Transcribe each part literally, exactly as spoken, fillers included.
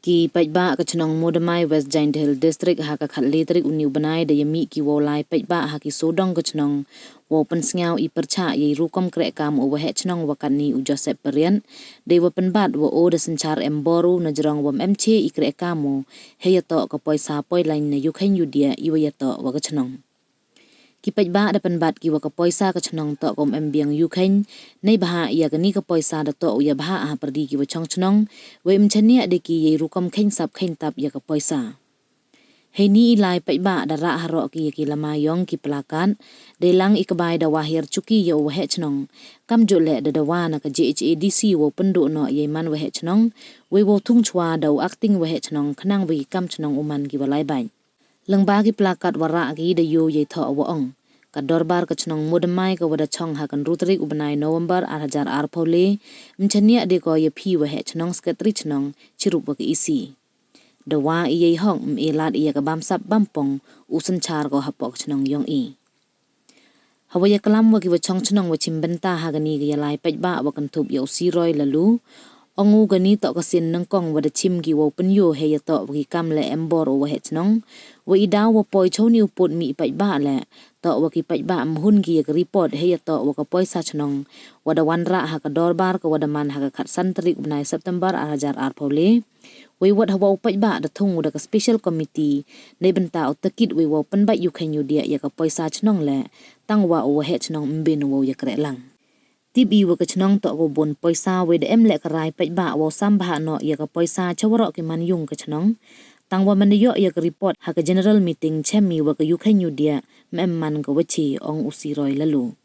Ki paidbah ka chnong Modamai, West Jaintia Hills District, ha ka khatle tarik u ni u bnai da ïa mih ki wow lai paidbah ha ki sawdong ka chnong wow pynsngew i pyrchah ïa i rukom kreh kam u waheh chnong wa katni u Joseph Pariat, dei wa pynbat wa o da synchar em bor u na jrong wa em che i kreh kam u, hei ïa toh ka poisa poi lain na ïu kheiñ ïu diah i wa ïa toh wa ka chnong. Ki paidbah da pynbat ki wa ka poisa ka chnong toh ka um em biang ïu kheiñ, nei bha ïa kani ka poisa da toh u ïa bha ha pyrdi ki wa chong chnong, wei em chaniah de ki ïa i rukom kheiñ sap kheiñ tap ïa ka poisa. Hei ni i lai paidbah da rah haroh ki ïa ki lama ïong ki plakat, dei lang i kbai da wa hiar chuki ïa u waheh chnong. Kam juh leh da dawa na ka J H A D C wow pynduh noh ïa i man waheh chnong, wei wow thung chwa da u acting waheh chnong khnang wei ki kam chnong u man ki wa lai bain. Lyngba ki plakat wa rah ki da ïoh ïa i thoh wa ong. Ka dorbar ka chnong Modamai ka wa da chong ha ka hynru tarik u bnai November ar hajar arphew le, em chaniah de ko ïa phi waheh chnong, secretary chnong, chirup wa ka E C. Da wa i ïa i hok em e lad ïa ka bam sap bam pong, u synchar ko hapoh ka chnong ïong i. Ha wa ïa klam wa ki wa chong chnong wa chim bynta ha kani ka ïa lai paidbah wa kynthup ïa u Siroi Lalu, ong u kani toh ka sien nyngkong wa da chim ki wow pynïoh hei ïa toh wa ki kam leh em bor u waheh chnong, wa i daw wa poi choni u pud mih paidbah leh, toh wa ki paidbah em hun ki ïa ka report hei ïa toh wa ka poisa chnong, wa da wanrah ha ka dorbar ka wa da man ha ka khatsan tarik u bnai September ar hajar arphew le, wei wat ha wa u paidbah da thung u da ka special committee, nei bynta u takit wei wow pynbait ïu kheiñ ïu diah ïa ka poisa chnong leh, tang wa u waheh chnong em bin wow ïa kreh lang. Tip i wa ka chnong toh ka bun poisa wei da em leh ka rai paidbah wow sam bha noh ïa ka poisa cha waroh ki man ïung ka chnong. Tang wa man da ïoh ïa ka report ha ka general meeting chem i wa ka ïu kheiñ ïu diah, em em man ka wa chi, ong u Siroi Lalu.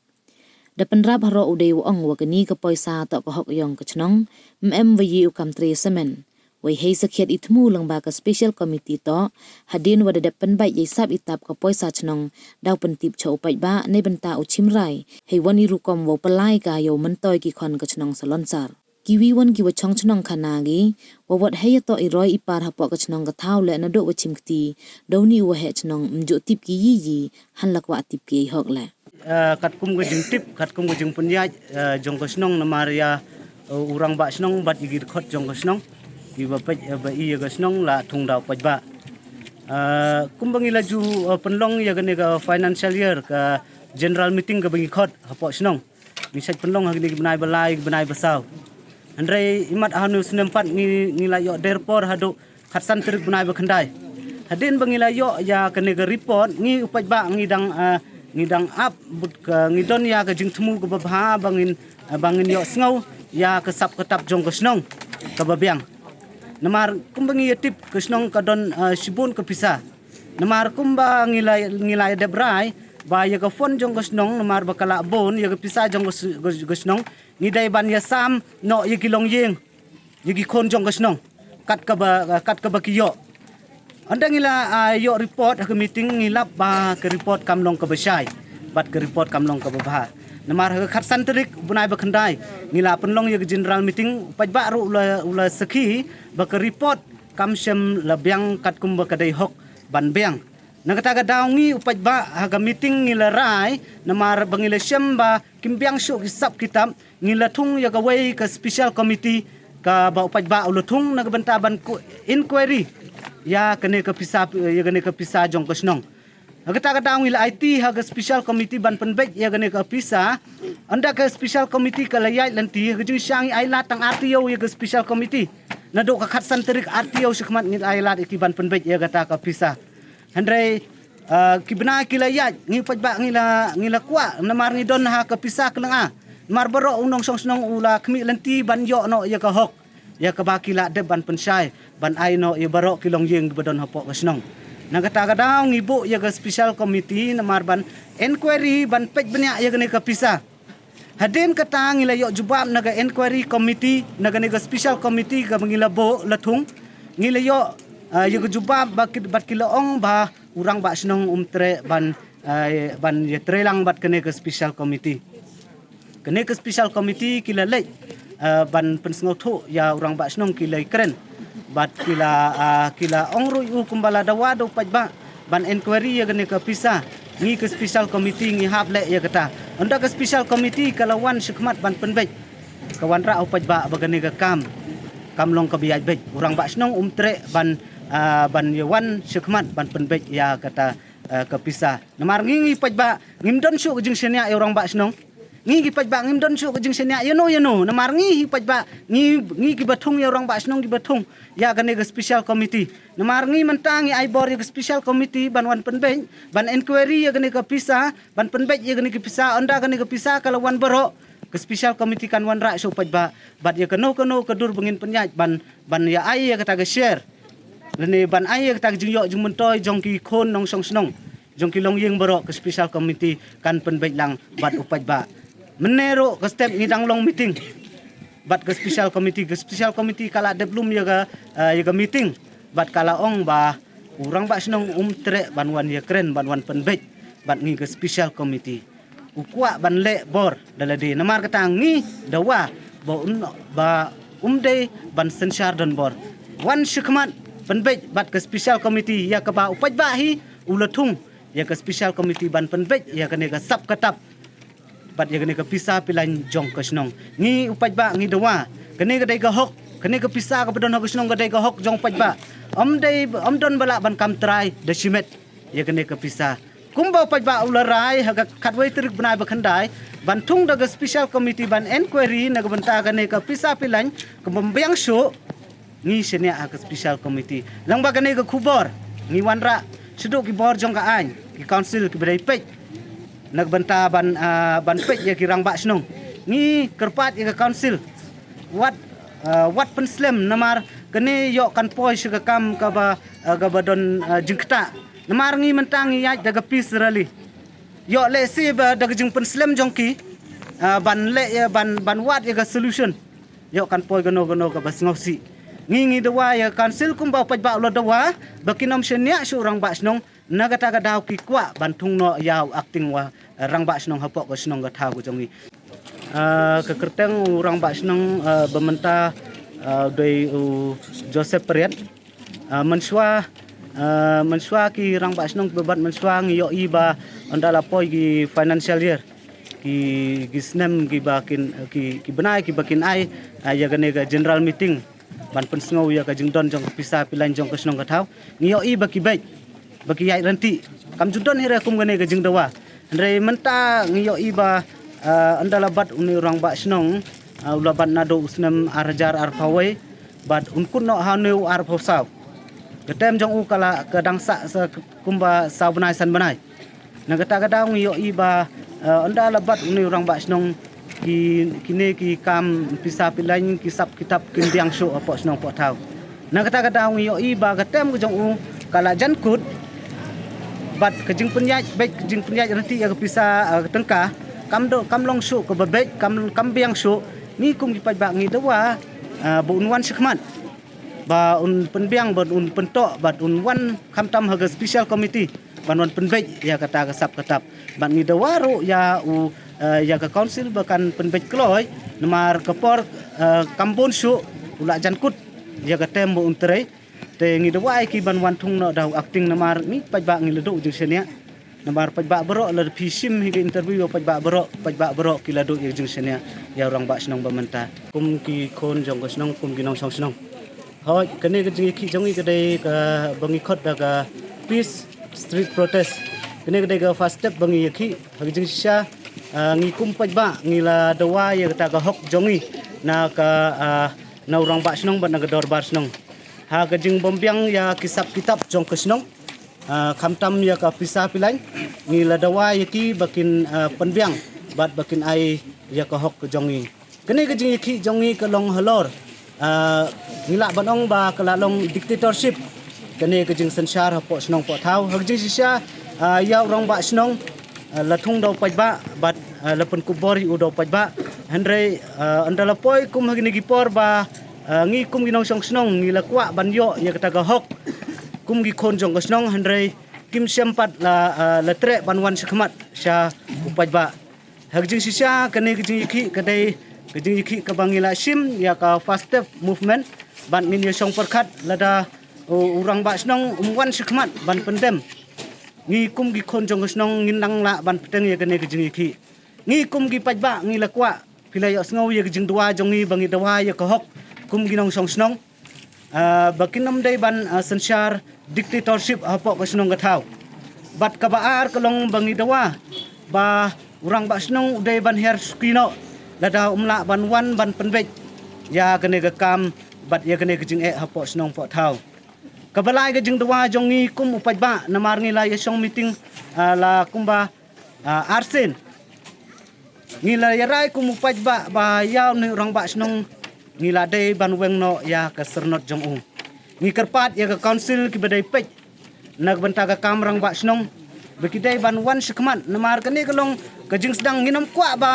Da pynrap haroh u dei wa ong wa kani ka poisa toh ka hok ïong ka chnong, em em wa ïa u kam tre samen. Wei hei sakhiat i thmu lyngba ka special committee toh, hadien wa da dep pynbait ïa i sap i tap ka poisa chnong, daw pyntip cha u paidbah, nei bynta u chim rai, hei wan i rukom wow pynlai ka ïa u myntoi ki khon ka chnong salonsar. Ki wi wan ki wa chong chnong khana ki, wa wat hei ïa toh i roi i par hapoh ka chnong ka thaw leh naduh wa chim kti, daw ni u waheh chnong em juh tip ki ïi ïi, han la kwah tip ki ïa i hok leh. Ah, katkum ka jingtip, katkum ka jingpynïaid, ah, jong ka chnong namar ïa, ah, u rangbah chnong bad ïa ki dkhot jong ka chnong. Ki ba peit, ah, ba i ïa ka chnong la thung da u paidbah. Ah, kumba ngi la ju, ah, pynlong ïa kane ka financial year ka general meeting ka ba ngi khot hapoh chnong. Ngi sait pynlong ha kine ki bnai ba lai, bnai ba saw. Hynrei imat ha une u snem pat ngi, ngi la ïoh der por haduh khatsan tarik bnai ba khyndai. Hadien ba ngi la ïoh ïa kane ka report, ngi u paidbah ngi dang, ah, ngi dang ap, but ka ngi don ïa ka jingthmu ka ba bha ba ngin, ah, ba ngin ïoh sngew ïa ka sap ka tap jong ka chnong ka ba biang. Namar kumba ngi ïa tip ka chnong ka don, ah, shibun ka pisa. Namar kumba ngi la, ngi la ïa dep rai ba ïa ka fund jong ka chnong namar ba ka la bun ïa ka pisa jong ka s-, ka, ka chnong, ngi dei ban ïa sam noh ïa ki longïing, ïa ki khun jong ka chnong, kat kaba, kat kaba ki ïoh. Ynda ngi la, ah, ïoh report ha ka meeting ngi lap ba ka report kam long kaba shai bad ka report kam long kaba bha. Namar ha ka khatsan tarik bnai ba khyndai ngi la pynlong ïa ka general meeting, u paidbah ruh u la, u la sakhi ba ka report kam shym la biang katkum ba ka dei hok ban biang. Na kata ka daw ngi u paidbah ha ka meeting ngi la rai, namar ba ngi la shem ba kim biang shuh ki sap ki tap, ngi la thung ïa kawei ka special committee ka ba u paidbah u la thung na ka bynta ban ku-, inquiry ïa kane ka pisa, ïa kane ka pisa jong ka chnong. Ha kata ka daw ngi la aiti ha ka special committee ban pynbeit ïa kane ka pisa. Ynda ka special committee ka la ïaid lynti, ha ka jingshisha ngi ai lad tang ar taïew ïa ka special committee. Naduh ka khatsan tarik ar taïew shakhmat ngi ai lad ïa ki ban pynbeit ïa kata ka pisa. Hynrei, ah, ki bnai ki la ïaid, ngi paidbah ngi la, ngi la kwah, namar ngi don ha ka pisa ka lynga. Namar baroh u nongshong shnong u la khmih lynti ban ïoh noh ïa ka hok, ïa kaba ki la dep ban pynshai, ban ai noh ïa baroh ki longïing ba don hapoh ka shnong. Na kata ka daw ngi buh ïa ka special committee namar ban inquiry, ban peit bniah ïa kane ka pisa. Hadien kata ngi la ïoh jubab na ka inquiry committee, na kane ka special committee kaba ngi la buh la thung. Ngi la ïoh, ah, ïa ka jubab ba ki, bad ki la ong ba u rangbah shnong um treh ban, ah, ban ïatreilang bad kane ka special committee. Kane ka special committee ki la leit, ah, ban pynsngewthuh ïa u rangbah shnong, ki la ïakren. Bad ki la, ah, ki la ong ruh ïa u kumba la dawa da u paidbah ban inquiry ïa kane ka pisa. Ngi ka special committee ngi hap leh ïa kata. Ynda ka special committee ka la wan shakhmat ban pynbeit, ka wanrah u paidbah ba kane ka kam kam long kaba ïaid beit. U rangbah shnong um treh ban, ah, ban ïa wan shakhmat ban pynbeit ïa kata, ah, ka pisa. Namar ngi ngi paidbah ngim don shuh ka jingshaniah ïa u rangbah shnong. Ngi ki paidbah ngim don shuh ka jingshaniah ïano ïano. Namar ngi ki paidbah ngi, ngi kiba thung ïa u rangbah shnong kiba thung ïa kane ka special committee. Namar ngi mynta ngi ai bor ïa ka special committee ban wan pynbeit, ban inquiry ïa kane ka pisa, ban pynbeit ïa kane ka pisa, ynda kane ka pisa ka la wan baroh, ka special committee kan wanrah sha u paidbah bad ïa kano kano ka dur ba ngin pynïaid ban, ban ïa ai ïa kata ka share lane ban ai ïa kata ka jingïoh jingmyntoi jong ki khun nongshong shnong, jong ki longïing baroh, ka special committee kan pynbeit lang bad u paidbah. Mynne ruh ka step ngi dang long meeting bad ka special committee, ka special committee ka la dep lum ïa ka, eh, ïa ka meeting bad ka la ong ba u rangbah shnong um treh ban wan ïakren, ban wan pynbeit bad ngi ka special committee. U kwah ban leh bor da lade, namar kata ngi dawa ba un, ba um dei ban synshar donbor. Wan shakhmat pynbeit bad ka special committee ïa kaba u paidbah hi u la thung ïa ka special committee ban pynbeit ïa kane ka sap ka tap bad ïa kane ka pisa pilain jong ka shnong. Ngi u paidbah ngi dawa, kane ka dei ka hok, kane ka pisa kaba don ha ka shnong ka dei ka hok jong u paidbah. Ym dei, ym don ba lah ban kam trai da shimet ïa kane ka pisa. Kumba u paidbah u la rai ha ka khatwei tarik bnai ba khyndai ban thung da ka special committee ban inquiry na ka bynta kane ka pisa pilain kaba ym biang shuh, ngi shaniah ha ka special committee. Lang ba kane ka khubor ngi wanrah shaduh ki bor jong ka aiñ, ki council kiba dei peit na ka bynta ban, ah, ban peit ïa ki rangbah shnong. Ngi kyrpad ïa ka council wat, ah, wat pynslem, namar kane ïoh kan poi sha ka kam kaba, ah, kaba don, ah, jingktah. Namar ngi mynta ngi ïaid da ka peace rally. Ïoh lehse ba da ka jingpynslem jong ki, ah, ban leh ïa, ban, ban wad ïa ka solution, ïoh kan poi kano kano kaba sngewsih. Ngi ngi dawa ïa ka council kumba u paidbah u la dawa ba kin ym shaniah shuh u rangbah shnong, na kata ka daw ki kwah ban thung noh ïa u acting wa, eh, rangbah shnong hapoh ka shnong ka thaw ka jong ngi. Ah, ka kyrteng u rangbah shnong, ah, ba mynta, ah, u dei u Joseph Pariat. Ah, mynshuwa, ah, mynshuwa ki rangbah shnong kiba bat mynshuwa ngi ïohi ba ynda la poi ki financial year, ki, ki snem kiba kin, ki, ki bnai kiba kin ai, ah, ïa kane ka general meeting ban pynsngew ïa ka jingdon jong ka pisa pilain jong ka shnong ka thaw, ngi ïohi ba ki beit, ba ki ïaid ryntih. Kam ju don hi re kum kane ka jingdawa. Hynrei mynta ngi ïohi ba, ah, ynda la bat une u rangbah shnong, ah, u la bat naduh u snem ar hajar arphew wei bad un kut noh ha une u arphew saw. Ka term jong u ka la, ka dang sah sa kumba saw bnai san bnai. Na kata ka daw ngi ïohi ba, eh, ynda la bat une u rangbah shnong, ki, kine ki kam pisa pilain, ki sap ki tap kim biang shuh hapoh shnong poh thaw. Na kata ka daw ngi ïohi ba ka term ka jong u ka la jan kut bad ka jingpynïaid beit, ka jingpynïaid ryntih ïa ka pisa, eh, ka tyngka kam do, kam long shuh kaba beit, kam, kam biang shuh. Ngi kum ki paidbah ngi dawa, eh, ba un wan shakhmat, ba un pynbiang, ba un pyntoh, bad un wan khamtam ha ka special committee ban wan pynbeit ïa kata ka sap ka tap. Bad ngi dawa ruh ïa u, eh, ïa ka council ba kan pynbeit kloi, namar ka por, eh, kam bun shuh, u la jan kut ïa ka term ba un trei. Te ngi dawa ïa ki ban wan thung noh da u acting, namar ngi paidbah ngi la duh jingshaniah. Namar paidbah baroh, lada phi shim hi ka interview ïa paidbah baroh, paidbah baroh ki la duh ïa jingshaniah ïa u rangbah shnong ba mynta kum ki khun jong ka shnong, kum ki nongshong shnong. Hooid, kane ka jingïakhih jong ngi ka dei kaba ngi khot da ka peace street protest. Kane ka dei ka first step ba ngi ïakhih. Ha ka jingshisha, ah, ngi kum paidbah ngi la dawa ïa kata ka hok jong ngi na ka, ah, na u rangbah shnong bad na ka dorbar shnong. Ha ka jingbymbiang ïa ki sap ki tap jong ka shnong, ah, khamtam ïa ka pisa pilain, ngi la dawa ïa ki ba kin, ah, pynbiang bad ba kin ai ïa ka hok ka jong ngi. Kane ka jingïakhih jong ngi ka long halor, ah, ngi lah ban ong ba ka la long dictatorship kane ka jingsynshar hapoh shnong poh thaw. Ha ka jingshisha, ah, ïa u rangbah shnong, ah, la thung da u paidbah bad, ah, la pynkup bor ïa u da u paidbah. Hynrei, ah, ynda la poi kum ha kine ki por ba, ah, ngi kum ki nongshong shnong ngi la kwah ban ïoh ïa kata ka hok kum ki khun jong ka shnong, hynrei kim shym pat la, ah, la treh ban wan shakhmat sha u paidbah. Ha ka jingshisha kane ka jingïakhih ka dei ka jingïakhih kaba ngi la shim ïa ka first step movement, bad ngin ïa shong pyrkhat lada u, u rangbah shnong um wan shakhmat ban pyndem Ngi kum ki khun jong ka shnong ngin nang lah ban pteng ïa kane ka jingïakhih. Ngi kum ki paidbah ngi la kwah phi la ïohsngew ïa ka jingdawa jong ngi ba ngi dawa ïa ka hok kum ki nongshong shnong. Ah, ba kin ym dei ban, ah, synshar dictatorship hapoh ka shnong ka thaw. Bad kaba ar ka long ba ngi dawa ba u rangbah shnong u dei ban hiar suki noh lada um lah ban wan ban pynbeit ïa kane ka kam bad ïa kane ka jingeh hapoh shnong poh thaw. Kaba lai ka jingdawa jong ngi kum u paidbah namar ngi la ïa shong meeting, ah, la kumba, ah, arsien. Ngi la ïa rai kum u paidbah ba ïa une u rangbah shnong ngi la dei ban weng noh ïa ka syrnod jong u. Ngi kyrpad ïa ka council kiba dei peit na ka bynta ka kam rangbah shnong ba ki dei ban wan shakhmat namar kane ka long ka jingsdang. Ngin ym kwah ba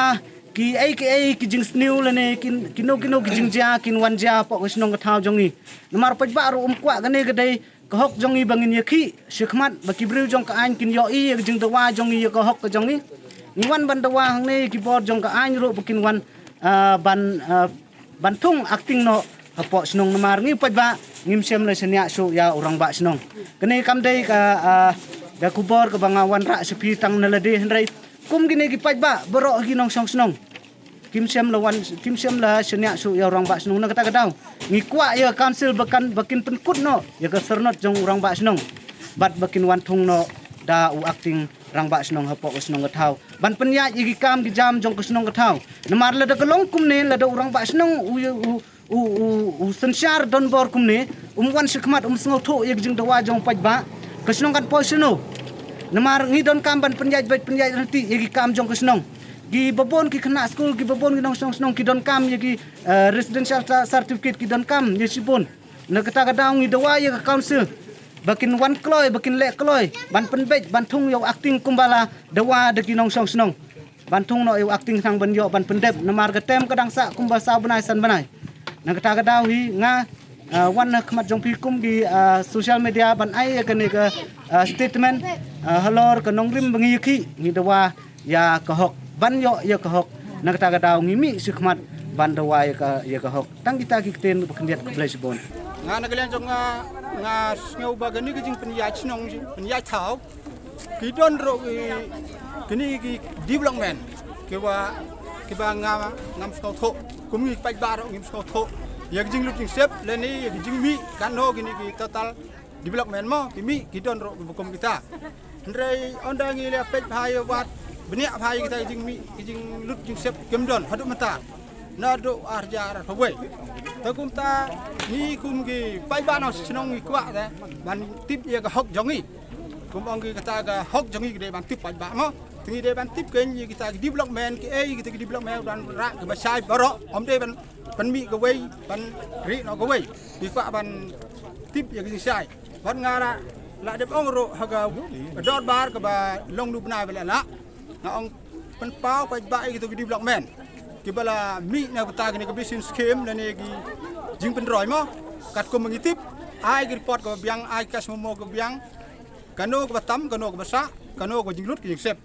ki ei ki ei ki jingsniew lane kin, kino kino ki jingjia kin wan jia hapoh ka shnong ka thaw jong ngi. Namar paidbah ruh um kwah. Kane ka dei ka hok jong ngi ba ngin ïakhih shakhmat ba ki briew jong ka aiñ kin ïohi ïa ka jingdawa jong ngi ïa ka hok ka jong ngi. Ngi wan ban dawa hangne ïa ki bor jong ka aiñ ruh ba kin wan, ah, ban, ah, ban thung acting noh hapoh shnong namar ngi paidbah ngim shym la shaniah shuh ïa u rangbah shnong. Kane kam dei ka, ah, ka khubor kaba nga wanrah sha phi tang na lade hynrei kum kine ki paidbah baroh ki nongshong shnong kim shym la wan, kim shym la shaniah shuh ïa u rangbah shnong. Na kata ka daw ngi kwah ïa ka council ba kan, ba kin pynkut noh ïa ka syrnod jong u rangbah shnong bad ba kin wan thung noh da u acting rangbah shnong hapoh ka shnong ka thaw ban pynïaid ïa ki kam ki jam jong ka shnong ka thaw. Namar lada ka long kumne, lada u rangbah shnong u, u, u, u, u synshar donbor kumne, um wan shakhmat, um sngewthuh ïa ka jingdawa jong u paidbah, ka shnong kan poi shano? Namar ngi donkam ban pynïaid beit pynïaid ryntih ïa ki kam jong ka shnong. Kiba bun ki khynnah skul, kiba bun ki nongshong shnong ki donkam ïa ki, eh, residential cer-, certificate, ki donkam ïa shibun. Na kata ka daw ngi dawa ïa ka council ba kin wan kloi, ba kin leh kloi ban pynbeit, ban thung ïa u acting kumba la dawa da ki nongshong shnong. Ban thung noh ïa u acting khnang ban ïoh ban pyndep namar ka term ka dang sah kumba saw bnai san bnai. Na kata ka daw hi nga, ah, wan ha khmat jong phi kum ki, ah, social media ban ai ïa kane ka, ah, statement, ah, halor ka nongrim ba ngi ïakhih, ngi dawa ïa ka hok, ban ïoh ïa ka hok. Na kata ka daw ngi mih shakhmat ban dawa ïa ka, ïa ka hok. Tang kita ki ktien ba khyndiat, khublei shibun. Nga na ka liang jong nga, nga sngew ba kane ka jingpynïaid shnong, pynïaid thaw ki don ruh ki, kine ki development kiba, kiba nga, ngam sngewthuh. Kum ngi paidbah ruh ngim sngewthuh ïa ka jinglut jingsep lane ïa ka jingmih katno kine ki total development mo, ki mih ki don ruh ba kum kita. Hynrei ynda ngi la peit bha ïa wat bniah bha ïa kita ki jingmih, ki jinglut jingsep kim don haduh mynta. Naduh ar hajar arphew wei. Te kumta ngi kum ki paidbah nongshong shnong ngi kwah te ban tip ïa ka hok jong ngi. Kum ong ki kata ka hok jong ngi ki dei ban tip paidbah mo. Te ngi dei ban tip kein ïa kita ki development, ki ei kita ki development ban rah kiba shai baroh. Ym dei ban pynmih kawei, ban rieh noh kawei. Ngi kwah ban tip ïa ka jingshai. Bad nga la, la dep ong ruh ha ka dorbar kaba long nu bnai ba la lah. Nga ong pynpaw paidbah ïa kito ki development kiba la mih na ka bynta kane ka basin scheme lane ki jingpynroi mo. Katkum ba ngi tip, ai ki report kaba biang, ai ka cash memo kaba biang. Kano kaba tam, kano kaba sah, kano kaba jinglut ka jingsep.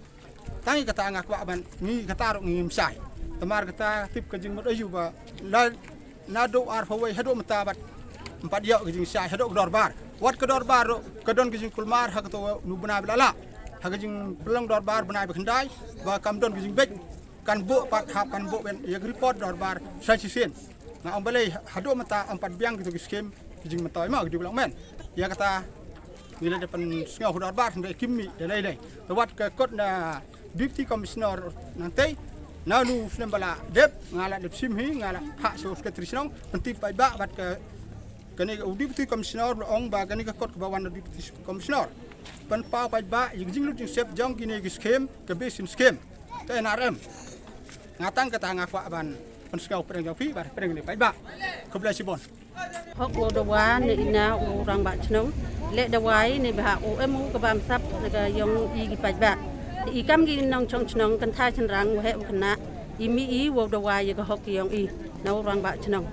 Tang ïa kata nga kwah ban, ngi kata ruh ngim shai. Namar kata tip ka jingmut aïu ba la naduh arphew wei haduh mynta bad ym pat ïoh ka jingshai haduh ka dorbar. Wat ka dorbar ruh ka don ka jingkulmar ha kato nu bnai ba la lah. Ha ka jingpynlong dorbar bnai ba khyndai ba kam don ka jingbeit. Kan buh pat hap kan buh ban ïa ka report dorbar sa shisien. Nga ong balei haduh mynta ym pat biang kito ki scheme ki jingmyntoi mo ki development. Ïa kata ngi la dep pynsngew ha dorbar hynrei kim mih da lei lei. Te wat ka kot na Deputy Commissioner nangtei, na nu snem ba la dep, nga la dep shim hi, nga la phah sha u Secretary Shnong, pyntip paidbah bad ka, kane u Deputy Commissioner u la ong ba kane ka kot kaba wan na Deputy Commissioner pynpaw paidbah ïa ka jinglut jingsep jong kine ki scheme, ka basin scheme ka N R M. Nga tang kata nga kwah ban pynsngew pyrshang jong phi bad pyrshang ne paidbah. Khublei shibun. Hok wow dawa ne ina u rangbah chnong. Leh dawai ne ba u em u ka bam sap ne ka yong i ki paidbah. Te i kam ki nongchong chnong kynthai chynrang, waheh wa khynnah, i mih i wow dawa ïa ka hok yong i na u rangbah chnong.